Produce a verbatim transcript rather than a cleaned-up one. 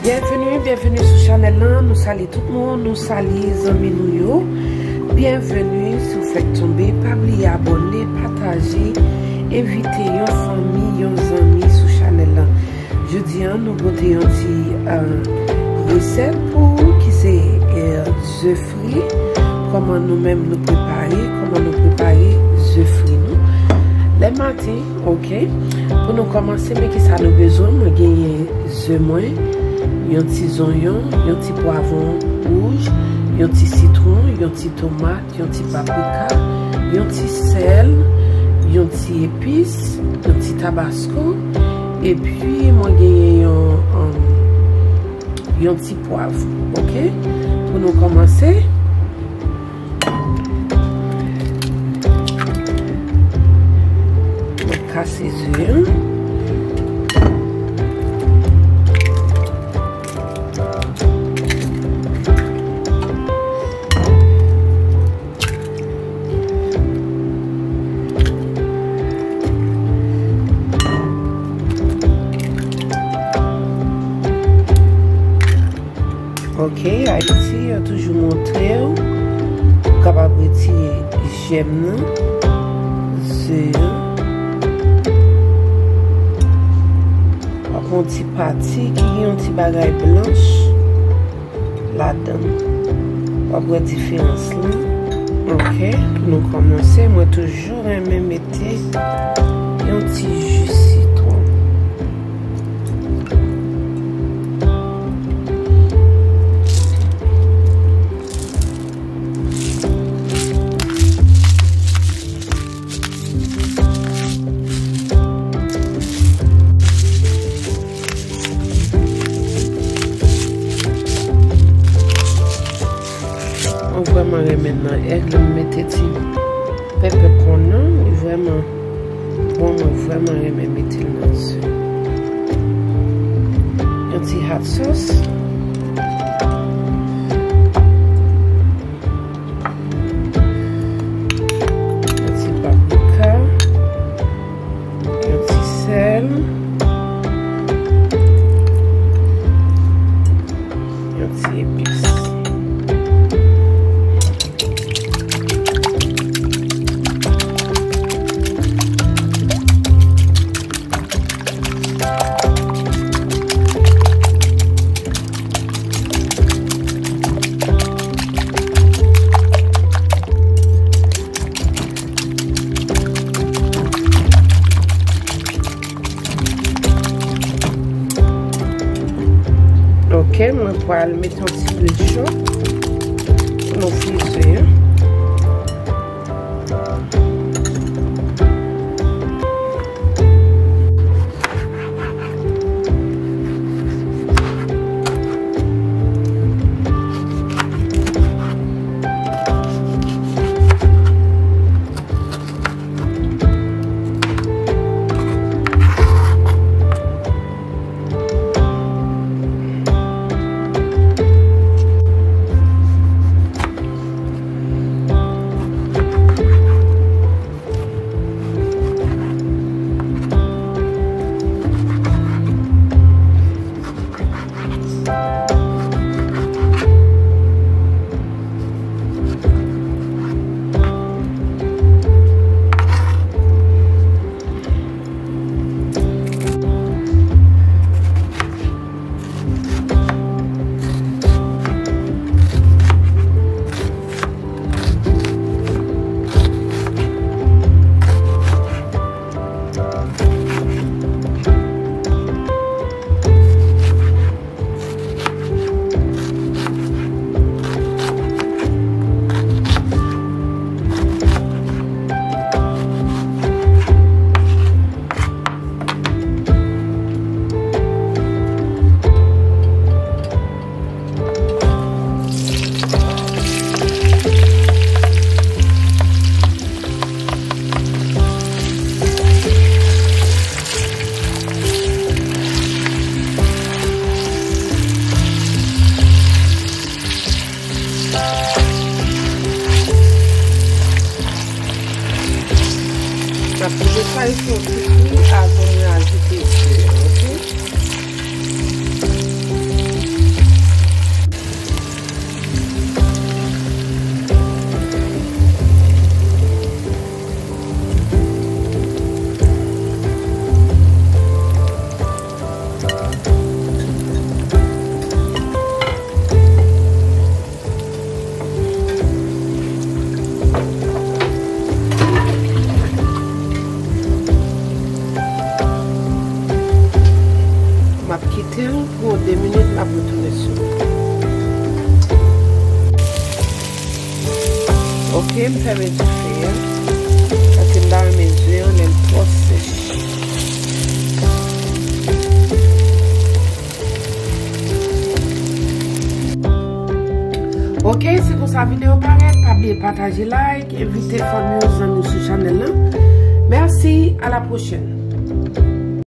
Byenveni, byenveni sou chanèl lan. Nou salye tout moun, nou salye zanmi nou yo. Byenveni, si w fèk tonbe, pa bliye abòne, pataje, envite yon fanmi, yon zanmi sou chanèl lan. Jodi a, nou pote yon ti, eh, resèt pou ou ki se, eh, ze fri. Kòman nou menm nou prepare, kòman nou prepare ze fri nou. Lè maten, ok. Pou nou kòmanse, men kisa nou bezwen. Mwen genyen ze mwen, yon ti zonyon, yon ti pwavwon wouj, yon ti sitwon, yon ti tomat, yon ti paprika, yon ti sèl, yon ti epis, yon ti tabasko, epi mwen genyen yon, um, yon ti pwav, ok? Pou nou kòmanse, mwen kase ze an. Ok, Ayiti, yo toujou montre w, ou kapab retire jèm nan, ze an. W ap pran yon ti pati ki gen yon ti bagay blanch ladan l. W ap wè diferans lan. Ok, pou nou kòmanse, mwen toujou renmen mete yon ti ji sitwon. Mwen vrèman renmen nan èg la, m mete ti pèpè kòn nan, li vrèman bon, mwen vrèman renmen mete l nan ze. Yon ti hot sauce. Yon ti paprika, yon ti sèl, yon ti epis. Ok, mwen pral mete yon ti dwil cho pou nou fri ze an. M ap kite sa yo fè yon ti fri avan mwen ajoute ze, ok? Pou de minit, m ap retounen sou. Ok, m fèmen dife a. Paske m ta renmen ze an lè l twò sèch. Ok, se konsa videyo parèt. Pa bliye pataje, like, envite fanmi w, zanmi w sou chanèl lan. Mèsi, a la pwochèn.